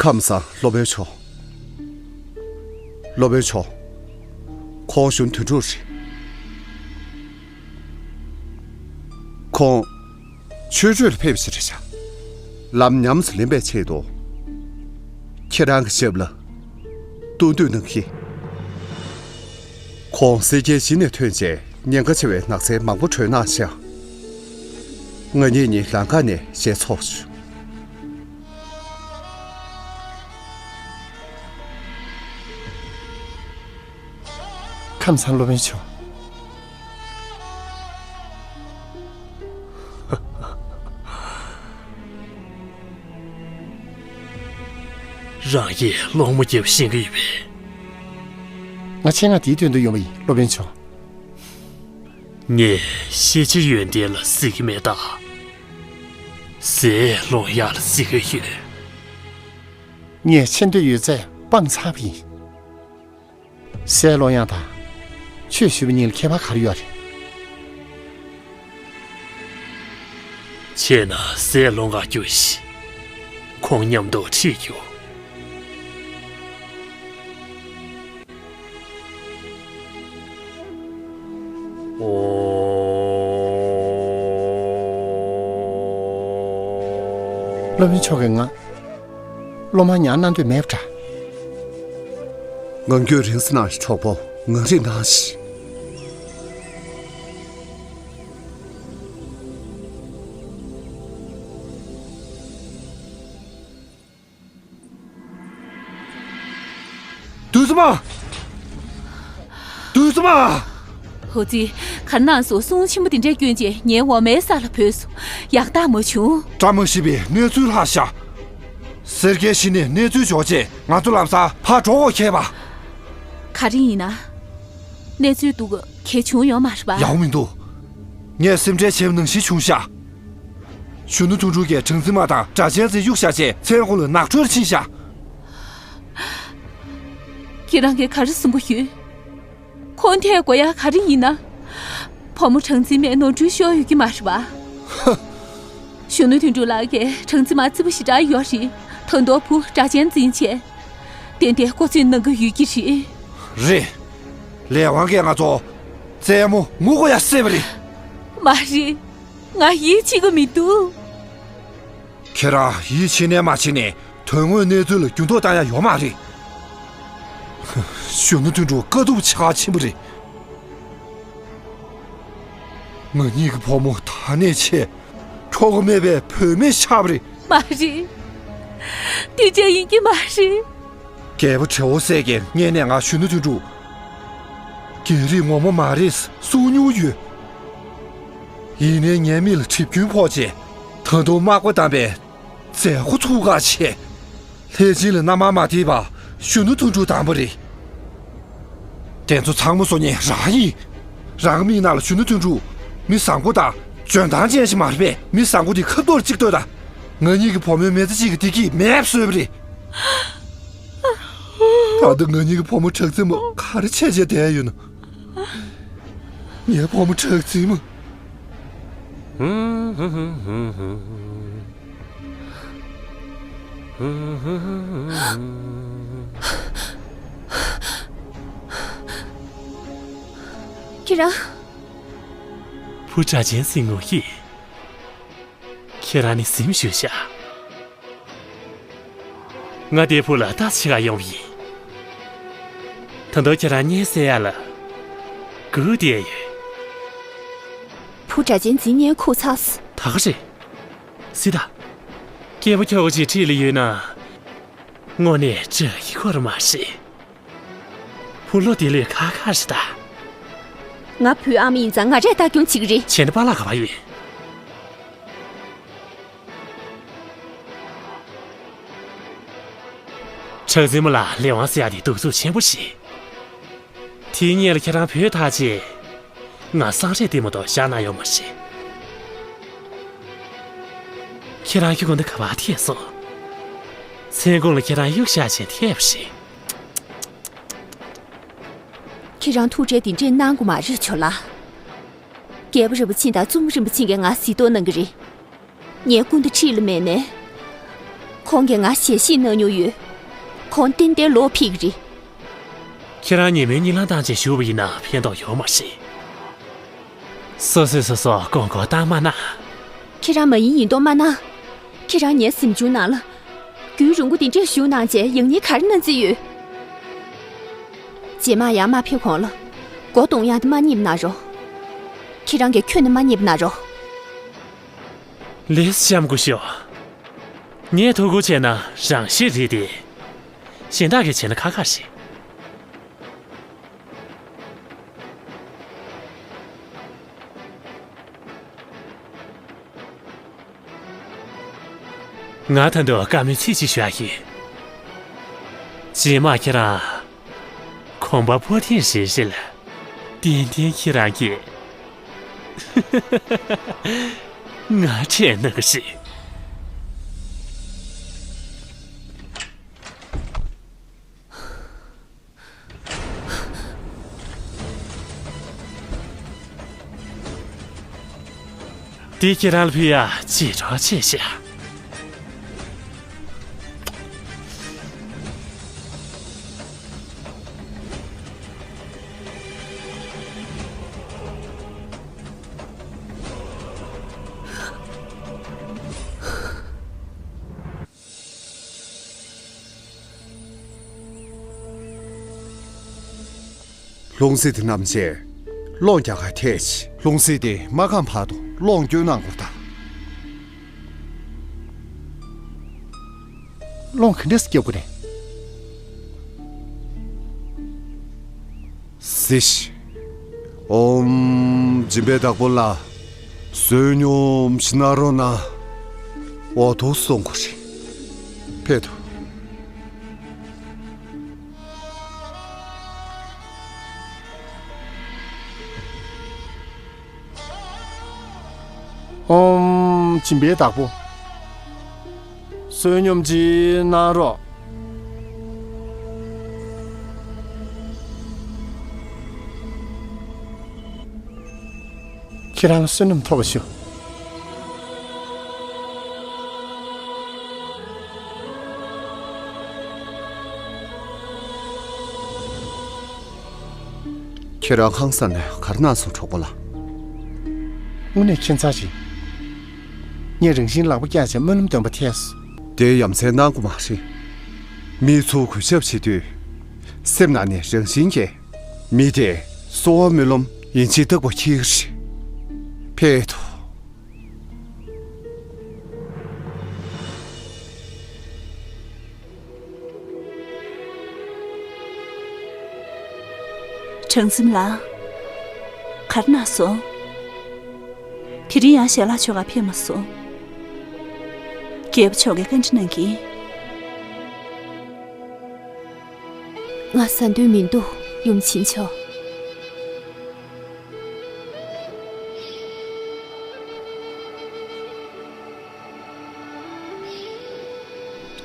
ཁམས་བཟང་སློབ་དཔོན་མཆོག་སློབ་དཔོན་མཆོག་ཁོང་གཞོན་དོན་གྲུབ་རེད། ཁོང་ཆོས་ཁྲོད་ལ་ཕེབས་ཤིག་རེད་བྱ། ལམ་ཉམས་སུ་ལེན་པའི་ཆེད་དུ། ཁྱེད་རང་གི་ཞབས་ལ་སྟོན་འདོད་གནང་གི། ཁོང་སེར་སྐྱའི་གཞི་ནས་ཐོན་རྗེས་ཉེན་ཁ་ཆེ་བའི་ནགས་ཚལ་མང་པོ་བགྲོད་གནང་ཤག་ང་གཉིས་གཉིས་ལམ་ཁ་ནས་ཞལ་ཚོགས་ཞུ། ཁམས་བཟང་སློབ་དཔོན་མཆོག་རང་གིས་སློང་མོ་རྒྱབ་ཤེས་ཀྱི་ཡོད་པས། ང་ཆེད་མངགས་དེའི་དོན་དུ་ཡོང་བ་ཡིན་སློབ་དཔོན་མཆོག་ངས་ཤེས་བྱ་ཡོན་ཏན་ལ་གཟིགས་ཀྱི་མེད་ད། ཟས་སློང་ཡག་ལ་གཟིགས་ཀྱི་ཡོད། ངས་ཆེ་འདོད་ཡོད་ཚད་སྤངས་ཚར་བ་ཡིན། ཟས་སློང་ཡག་དང་ཆོས་ཞུ་བ་གཉིས་ལ་ཁྱད་པར་ག་རེ་ཡོད་རེད། ཆེད་མངགས་ཟས་སློང་གར་རྒྱུགས་ཤིག་ཁོང་མཉམ་དུ་ཁྲིད་རྒྱུགས། སློབ་དཔོན་མཆོག་གིས་ང་སློབ་མ་ཉར་གནང་འདོད་མེད་པ་འདྲ། ངང་རྒྱུད་རིང་ས་གནང་ཞིག་གྲོགས་པོ། ངང་རིང་གནང་ཞིག་བདུད་རྩི་མ། བདུད་རྩི་མ། ཧོ་ཙི། གར་ནང་སོ་སྲུང་ཆེན་པོ་དེ་འདྲས་བསྐྱོན་རྗེས་ངའི་འོ་མའི་ས་ལ་བུད་སོང་། ཡག་རྟགས་མ་བྱུང་། བཀྲ་མ་ཤིས་པའི་གནས་ཚུལ་ལྷག་ཤག་སེར་སྐྱའི་གཞི་ནས་གནས་ཚུལ་འབྱོར་རྗེས་ང་ཚོ་ལམ་སང་ཕར་འགྲོ་དགོས་ཁེལ་བ། ག་རེ་ཡིན་ན། གནས་ཚུལ་སྡུག་ག་གལ་བྱུང་ཡོད་མ་རེད་པ། ཡག་པོ་མི་འདུག་ངས་སེམས་ཁྲལ་བྱས་པ་ནང་བཞིན་བྱུང་ཤག་གཞོན་ནུ་དོན་གྲུབ་ཀྱིས་སྦྲང་རྩི་མ་དང་སྒྲ་གཅན་འཛིན་གཡུགས་བཞག་རྗེས་མཚན་གུང་ལ་ནགས་ཁྲོད་ཕྱིན་ཤག་ཁྱེད་རང་གིས་ག་རེ་གསུང་གི་ཡོད། ཁོང་ཐད་དགོས་ཡག་ག་རེ་ཡིན་ན། བུ་མོ་སྦྲང་རྩི་མས་ནོར་འཁྲུལ་ཤོར་ཡོད་ཀྱི་མ་རེད་པ། གཞོན་ནུ་དོན་གྲུབ་ལགས་ཀྱིས་སྦྲང་རྩི་མ་རྩི་བ་ཞེ་དྲག་ཡོད་རེད། ད་དུང་བུ་སྒྲ་གཅན་འཛིན་བྱས། ཏན་ཏན་ལྐོག་རྫུན་གནང་གི་ཡོད་ཀྱི་རེད། རེད། ལས་དབང་གིས་ང་ཚོ་རྩེད་མོ་ངོ་རྒོལ་ཡ་བསད་པ་རེད། མ་རེད། ང་ཡིད་ཆེས་ཀྱི་མི་འདུག་ཁྱེད་རང་ཡིད་ཆེས་ནས་མ་ཆེས་ནས་དོན་དངོས་གནས་ཚུལ་ལ་འགྱུར་ལྡོག་བཏང་ཡ་ཡོད་མ་རེད། གཞོན་ནུ་དོན་གྲུབ་དཀའ་སྡུག་ཆེ་ཁག་ཆེན་པོ་རེད། ང་གཉིས་ཀྱི་བུ་མོ་ད་ནས་ཆེ། འཕྲོག་གི་མེད་པའི་བུད་མེད་ཆགས་པ་རེད། མ་རེད། དེ་འདྲ་ཡིན་གྱི་མ་རེད། རྒྱལ་པོ་བྲེ་བོ་སྲས་ཀྱི་སྔས་ནས་ང་གཞོན་ནུ་དོན་གྲུབ། རྒྱལ་རིགས་ངོ་མ་མ་རེད་གསུང་མྱོང་ཡོད། ཡིན་ནའི་ངའི་མིག་ལ་གྲིབ་སྐྱོན་ཕོག་རྗེས་ད་དུང་མག་པ་བསྡམས་པའི་མཛད་སྒོ་ཚུགས་ཁག་ཆེ། ལྷས་བྱིན་ལ་མནའ་མར་མ་ཐེབས་པ་གཞོན་ནུ་དོན་གྲུབ་དང་པོ་རེད། དེ་ཚོ་ཚང་མ་བཟོ་མཁན་རང་ཡིན། རང་གི་མིག་ནང་ལ་གཞོན་ནུ་དོན་གྲུབ་མི་བཟང་པོ་དང་འཇོན་ཐང་ཅན་ཞིག་མ་རེད་པས། མི་བཟང་པོ་དེ་ཁ་ཐོར་གཅིག་ལྟོས་དང་། ང་གཉིས་ཀྱི་བུ་མོའི་མི་ཚེ་གཅིག་གི་བདེ་སྐྱིད་མེད་པ་བཟོས་པ་རེད། ད་ལྟ་ང་གཉིས་ཀྱི་བུ་མོ་གྲགས་འཛིན་མོ་ག་རེ་བྱས་བྱས་བསྡད་ཡོད་ན། ངའི་བུ་མོ་གྲགས་འཛིན་མོ། ཁྱེད་རང་། བུ་སྒྲ་གཅན་འཛིན་ངོ་ཤེས། ཁྱེད་རང་ནི་གཟིམ་བཞུགས་ཤག་ང་དེ་བུ་ལ་ལྟ་བྱེད་ག་ཡོང་བ་ཡིན། ད་དུང་ཁྱེད་རང་གཉེན་སེལ་ཡ་ལ་སྒུག་བསྡད་ཡོད། བུ་སྒྲ་གཅན་འཛིན་གཉེན་ཁུག་ཚར་སོང་། ད་ག་རེད། སྲིད་ད། སྐྱེས་བུ་ཁྱོ་ག་ཅིག་འཁྲིས་ལ་ཡོད་ན། དངོས་གནས་དགྲ་ཡི་ཁོ་ར་མ་རེད། བུ་ལོ་དེ་ལས་ཁ་ཁ་རེད་ད། ང་བུའི་ཨ་མ་ཡིན་ཙང་ང་རས་ལྟ་སྐྱོང་བྱེད་ཀྱི་རེད། བྱས་ན་པཱ་ལགས་ག་པར་ཡོད། གྲགས་འཛིན་མོ་ལ་ལས་དབང་ཟེར་ཡ་དེ་གདུག་རྩུབ་ཆེན་པོ་ཞིག་དེའི་སྔོན་ལ་ཁྱེད་རང་བུད་ཐག་ཆོད། ང་སང་རས་ལྟད་མོ་དང་བཞག་ན་ཡོང་མ་རེད། ཁྱེད་རང་གི་དགོན་སྡེ་ག་པར་ཐད་སོང་། མཚན་གུང་ལ་ཁྱེད་རང་གཡུག་བཞག་བྱས་ཐད་པ་རེད། ཁྱེད་རང་ཐུགས་ཁྲལ་དེ་འདྲས་གནང་དགོས་མ་རེད་ཇོ་ལགས། རྒྱལ་པོ་རིན་པོ་ཆེ་དང་བཙུན་མོ་རིན་པོ་ཆེ་གིས་ང་གཟིགས་རྟོག་གནང་གི་རེད། ངའི་སྐུ་མདུན་འཁྲིས་ལ་མེད་ནའི། ཁོང་གིས་ང་ཞལ་བཞེས་གནང་མྱོང་ཡོད། ཁོང་ཏན་ཏན་ལོག་ཕེབས་ཀྱི་རེད། ཁྱེད་རང་ཉི་མའི་གཉིད་ལམ་བཏང་བྱས་བཞུགས་པ་ཡིན་ན་ཕན་ཐོགས་ཡོད་མ་རེད། སོ་སོས་སོ་སོ་སྐོར་སྐོར་བཏང་མ་གནང་། ཁྱེད་རང་མ་ཡིན་ཡིན་མདོག་མ་གནང་། ཁྱེད་རང་ངའི་གཟིམ་ཆུང་ནང་ལ་རྒྱུན་རིང་པོ་དེ་འདྲས་བཞུགས་གནང་བྱས་ཡང་སྙིང་ག་རེ་གནང་རྩིས་ཡོད། རྗེས་མ་ཡར་མ་ཕེབས་གོང་ལ་སྒོ་རྡུང་ཡག་དེ་མ་རྙེད་པ་གནང་རོགས། ཁྱེད་རང་གིས་ཁྱོན་ནས་མ་རྙེད་པ་གནང་རོགས། ལེགས་སོ། གཤམ་སྐུ་ཞབས། ངས་ཐུགས་ཁུར་བྱས་ན་རང་ཤེད་རེད་དེ། གཞན་དག་གིས་བྱས་ན་ཁག་ཁག་རེད། ང་ད་དུང་བཀའ་མོལ་ཚིག་གཅིག་ཞུ་ཡ་ཡིན། རྗེས་མ་ཁྱེད་རང་གོམ་པ་སྤོ་ཐེངས་རེ་རེ་ལ། ཏན་ཏན་ཁྱེད་རང་གིས་ང་ཁྲིད་གནང་གི་རེད། འདི་ཁྱེད་རང་ལ་ཕུལ་ཡ་ཅིག་གྲོགས་བྱས་ཤག་ལྷུང་བཟེད་དེ་བསྣམས་བྱས་སློང་རྒྱག་ག་ཐད་ཅིག་ལྷུང་བཟེད་དེ་མ་གང་བར་དུ་སློང་སྐྱོན་གནང་དགོས་ད། སློང་ག་འདྲས་སེ་སྐྱེ་དགོས་རེད། སྲིད་ཞི། ཨོམ། སྦྱིན་པའི་བདག་པོ་ལ་བསོད་སྙོམས་ཤིག་གནང་རོགས་གནང་། འོ་དོ་སོང་གོ་ཤིག་ཕེབས་དོ། ཨོམ། སྦྱིན་པའི་བདག་པོ། བསོད་སྙོམས་ཅིག་གནང་རོགས། ཁྱེད་རང་ལ་བསོད་ནམས་ཐོབ་པ་ཞུ། ཁྱེད་རང་ཁང་གསར་ནས་ག་རེ་གནང་སོང་གྲོགས་པོ་ལགས། དངོས་གནས་ཁྱད་མཚར་ཅིག་ངས་རང་བཞིན་ལག་པ་བཀྱགས་བྱས་སྨོན་ལམ་འདོན་པ་ཐལ་སོང་། དེ་ཡ་མཚན་གནང་དགོས་མ་རེད། མི་ཚོ་གུས་ཞབས་བྱེད་དུས། སེམས་ནང་ནས་རང་བཞིན་གྱིས། མི་དེས་གསོལ་བ་སྨོན་ལམ་ཡིན་གཅིག་ལྟ་བུ་འཁྱེར་གྱི་རེད། ཕེབས་དོ། གྲང་འཛིན་ལགས། ག་རེ་གནང་སོང་། དེ་རིང་ཡང་ཞལ་ལག་མཆོད་གར་ཕེབས་མ་སོང་། རྒྱལ་པོ་མཆོག་གིས་བཀའ་འདྲི་གནང་གིས། ང་ཟ་འདོད་མི་འདུག་ཡུམ་ཆེན་མཆོག་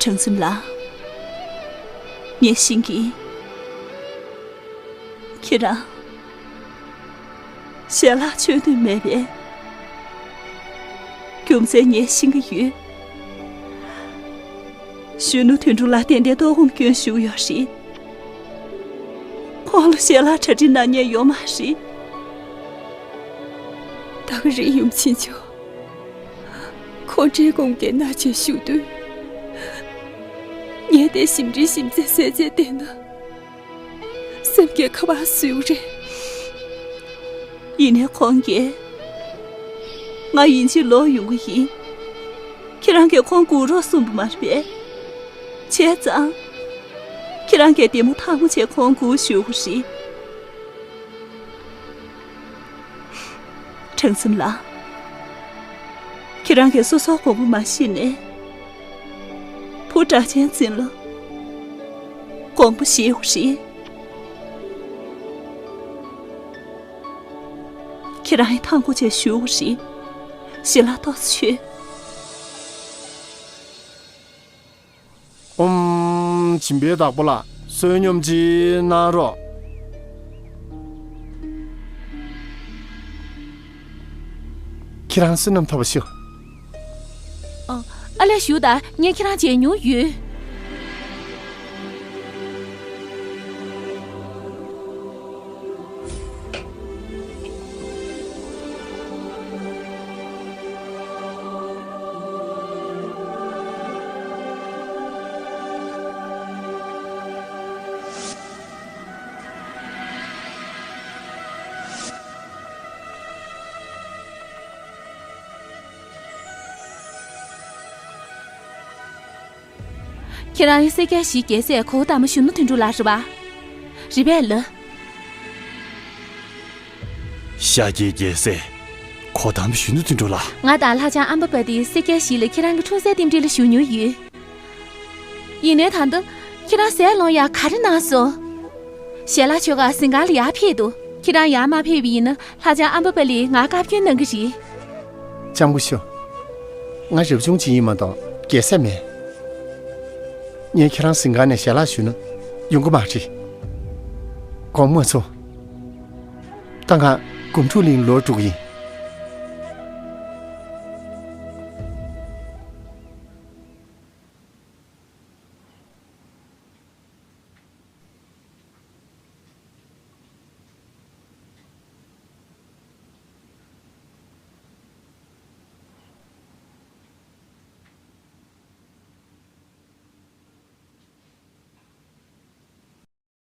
གྲང་འཛིན་ལགས། ངས་ཤེས་ཀྱི། ཁྱེད་རང་ཞལ་ལག་མཆོད་འདོད་མེད་པས། རྒྱུ་མཚན་ངས་ཤེས་ཀྱི་ཡོད། གཞོན་ནུ་དོན་གྲུབ་ལགས་ཏན་ཏན་ལྟོགས་སྐོམ་སྐྱོན་ཞུགས་ཡོད་རེད། ཁོང་ལ་ཞལ་ལག་གྲ་སྒྲིག་གནང་མཁན་ཡོད་མ་རེད། ད་ག་རེད་ཡུམ་ཆེན་མཆོག་ཁོང་འདྲེ་སྐོང་གི་མནའ་བྱས་བཞུགས་དུས། ངས་དེ་ཞིམ་འདྲིས་ཞིམ་ཚད་ཟས་བཅད་བལྟས་ན། སེམས་ཀྱི་ཁ་བ་བཟོས་རེད། ཡིན་ནའི་ཁོང་གིས། ང་ཡིན་གཅིག་ལོག་ཡོང་གི་ཡིན། ཁྱེད་རང་གིས་ཁོང་སྒུག་རོགས་གསུངས་པ་མ་རེད་པས། བྱས་ཙང་། ཁྱེད་རང་གིས་བདེ་མོ་ཐང་མོ་བྱས་ཁོང་སྒུག་བཞུགས་དགོས་རེད། གྲང་འཛིན་ལགས། ཁྱེད་རང་གིས་སོ་སོའི་དགོངས་པ་མ་བཞེས་ནས། བུ་སྒྲ་གཅན་འཛིན་ལ་དགོངས་པ་བཞེས་དགོས་རེད། ཁྱེད་རང་ཡང་ཐང་སྒུག་བྱས་བཞུགས་དགོས་རེད། ཞལ་ལག་ཏོག་ཙམ་མཆོད། ཨོམ། སྦྱིན་པའི་བདག་པོ་ལགས་བསོད་སྙོམས་ཅིག་གནང་རོགས། ཁྱེད་རང་བསོད་ནམས་ཐོབ་པ་ཞུ། ཨ། ཨ་ལས། བཞུགས་དང་། ངས་ཁྱེད་རང་མཇལ་མྱོང་ཡོད། ཁྱེད་རང་ཡང་སེར་སྐྱའི་གཞིས་རྒྱལ་སྲས་གོའུ་ཏམ་གཞོན་ནུ་དོན་གྲུབ་ལགས་རེད་པ། རེད་པས་ལགས། ཤཱཀྱའི་རྒྱལ་སྲས་གོའུ་ཏམ་གཞོན་ནུ་དོན་གྲུབ་ལགས། ང་དང་ལྷ་ལྕམ་ཨམ་བ་པ་ཏི་སེར་སྐྱའི་གཞིས་ལ་ཁྱེད་རང་གི་འཁྲུངས་སའི་རྟེན་འབྲེལ་ལ་བཞུགས་མྱོང་ཡོད། ཡིན་ནའི་ད་ལྟ་ཁྱེད་རང་ཟས་སློང་ཡག་ག་རེ་གནང་སོང་། ཞལ་ལག་མཆོད་གར་གཟིམ་ཁང་ལ་ཡར་ཕེབས་འདུག་ཁྱེད་རང་ཡར་མ་ཕེབས་པ་ཡིན་ན་ལྷ་ལྕམ་ཨམ་བ་པ་ལིས་ངར་བཀའ་བཀྱོན་གནང་གི་རེད། ལྕམ་སྐུ་ཞབས། ང་རབ་བྱུང་ཅིག་ཡིན་མ་གཏོགས་རྒྱལ་སྲས་མིན། ངས་ཁྱེད་རང་གཟིམ་ཁང་ནས་ཞལ་ལག་ཞུས་ན་ཡོང་གི་མ་རེད། དགོངས་མ་ཚོམས། ད་ང་སྒོམ་སྒྲུབ་གླིང་ལོག་འགྲོ་གི་ཡིན།